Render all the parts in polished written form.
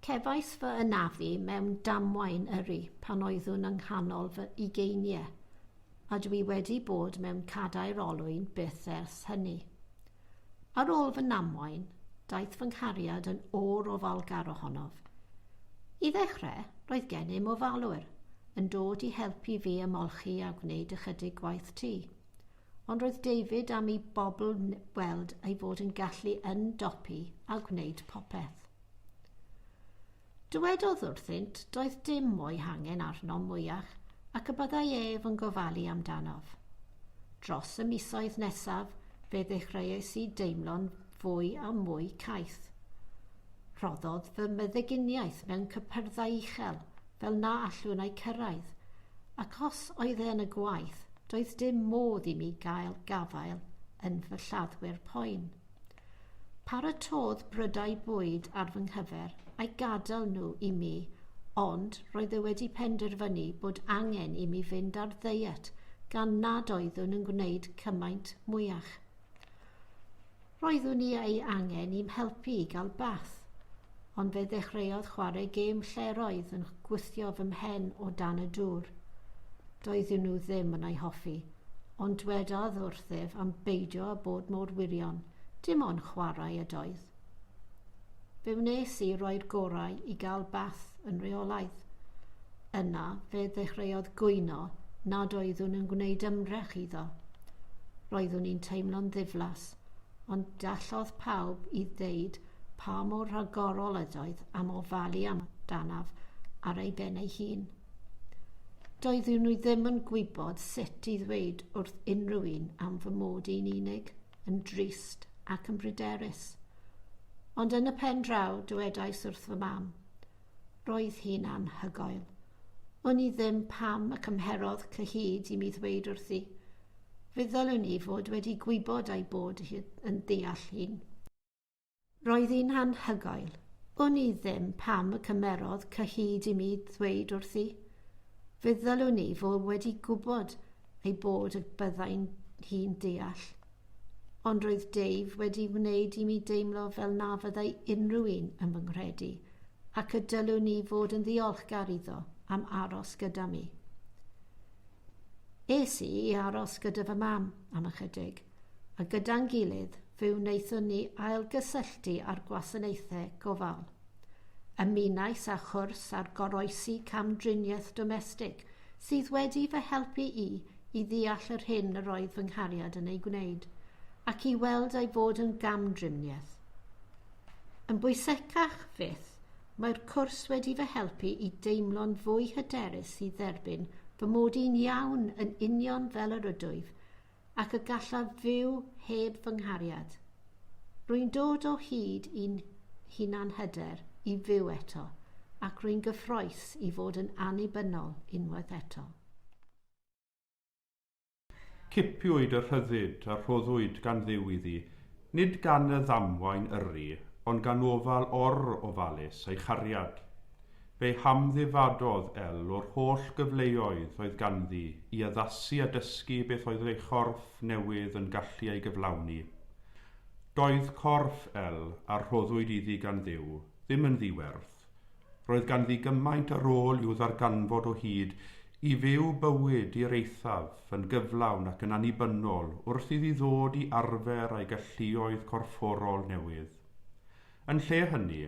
Cefais fy anafu mewn damwain yrru pan oeddwn yng nghanol fy ugeiniau, a dw i wedi bod mewn cadair olwyn byth ers hynny. Ar ôl fy namwain, daeth fy nghariad yn or-ofalgar ohonof. I ddechrau, roedd gennym ofalwyr, yn dod i helpu fi ymolchi a gwneud ychydig gwaith tŷ. Ond roedd David am i bobl weld ei fod yn gallu ymdopi a gwneud popeth. Dywedodd wrthynt doedd dim o'i hangen arnom mwyach ac y byddai ef yn gofalu amdanof. Dros y misoedd nesaf fe ddechreuais i deimlo'n fwy a mwy caeth. Rhoddodd fy meddyginiaeth mewn cypyrddau uchel fel na allwn eu cyrraedd, ac os oedd e yn y gwaith doedd dim modd i mi gael gafael yn fy lladdwyr poen. Paratôdd brydau bwyd ar fy nghyfer a'i gadael nhw i mi ond roedd e wedi penderfynu bod angen i mi fynd ar ddeiet gan nad oeddwn yn gwneud cymaint mwyach. Roeddwn i ei angen i'm helpu i gael bath, ond fe ddechreuodd chwarae gêm lle'r oedd yn gwthio fy mhen o dan y dŵr. Doeddwn nhw ddim yn ei hoffi, ond dwedodd wrthyf am beidio â bod mor wirion, dim ond chwarae ydoedd. Fe wnes i roi'r gorau i gael bath yn rheolaidd. Yna fe ddechreuodd gwyno nad oeddwn yn gwneud ymdrech iddo. Roeddwn i'n teimlo'n ddiflas, ond dallodd pawb i ddeud pa mor rhagorol ydoedd am ofalu amdanaf ar ei ben ei hun. Doeddwn i ddim yn gwybod sut i ddweud wrth unrhyw un am fy mod i'n unig, yn drist ac yn bryderus. Ond yn y pen draw, dywedais wrth fy mam. Roedd hi'n anhygoel. Wn i ddim pam y cymherodd cyhyd i mi ddweud wrthi. Fe ddylwn i fod wedi gwybod ei bod hi yn deall hun. Roedd hi'n anhygoel. Wn i ddim pam y cymerodd cyhyd i mi ddweud wrthi. Fe ddylwn i fod wedi gwybod ei bod y byddai'n hi'n deall. Ond roedd Dave wedi wneud i mi deimlo fel na fyddai unrhyw un yn fy nghredu, ac y dylwn i fod yn ddiolchgar iddo am aros gyda mi. Es i i aros gyda fy mam am ychydig, a gyda'n gilydd Fe wnaethon ni ailgysylltu â'r gwasanaethau gofal. Ymunais â chwrs ar goroesi camdriniaeth domestig, sydd wedi fy helpu i i ddeall yr hyn yr oedd fy nghariad yn ei gwneud, ac i weld ei fod yn gamdriniaeth. Yn bwysicach fyth, mae'r cwrs wedi fy helpu i deimlo'n fwy hyderus i dderbyn fy mod i'n iawn yn union fel yr ydwyf, ac y gallaf fyw heb fy nghariad. Rwy'n dod o hyd i'n hunanhyder i fyw eto, ac rwy'n gyffrous i fod yn annibynnol unwaith eto. Cipiwyd y rhyddid a rhoddwyd gan Dduw iddi, nid gan y ddamwain yrru, ond gan ofal or-ofalus ei chariad. Fe'i hamddifadodd El o'r holl gyfleoedd oedd ganddi i addasu a dysgu beth oedd ei chorff newydd yn gallu ei gyflawni. Doedd corff El, a rhoddwyd iddi gan Dduw, ddim yn ddi-werth. Roedd ganddi gymaint ar ôl i'w ddarganfod o hyd, i fyw bywyd i'r eithaf, yn gyflawn ac yn annibynnol wrth iddi ddod i arfer â'i galluoedd corfforol newydd. Yn lle hynny,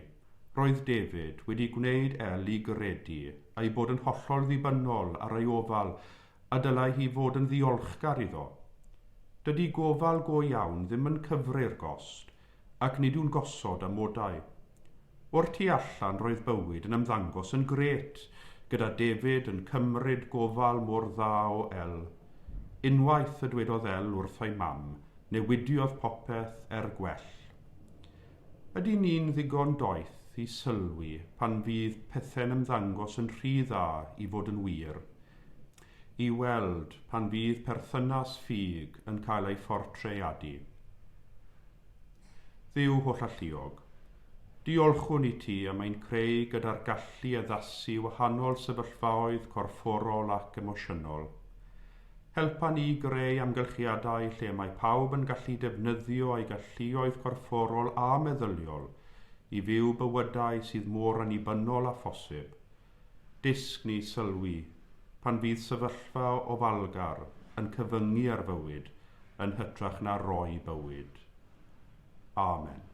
roedd David wedi gwneud El i gredu ei bod yn hollol ddibynnol ar ei ofal a dylai hi fod yn ddiolchgar iddo. Dydy gofal go iawn ddim yn cyfri'r gost, ac nid yw'n gosod amodau. O'r tu allan roedd bywyd yn ymddangos yn grêt, gyda David yn cymryd gofal mor dda o El. Unwaith y dwedodd El wrth ei mam, newidiodd popeth er gwell. Ydy ni'n ddigon doeth i sylwi pan fydd pethau'n ymddangos yn rhy dda i fod yn wir? I weld pan fydd perthynas ffug yn cael ei phortreadu? Dduw Hollalluog, diolchwn i ti am ein creu gyda'r gallu i addasu wahanol sefyllfaoedd corfforol ac emosiynol. Helpa ni i greu amgylchiadau lle mae pawb yn gallu defnyddio eu galluoedd corfforol a meddyliol i fyw bywydau sydd mor annibynnol â phosib. Dysg ni sylwi pan fydd sefyllfa ofalgar yn cyfyngu ar fywyd yn hytrach na roi bywyd. Amen.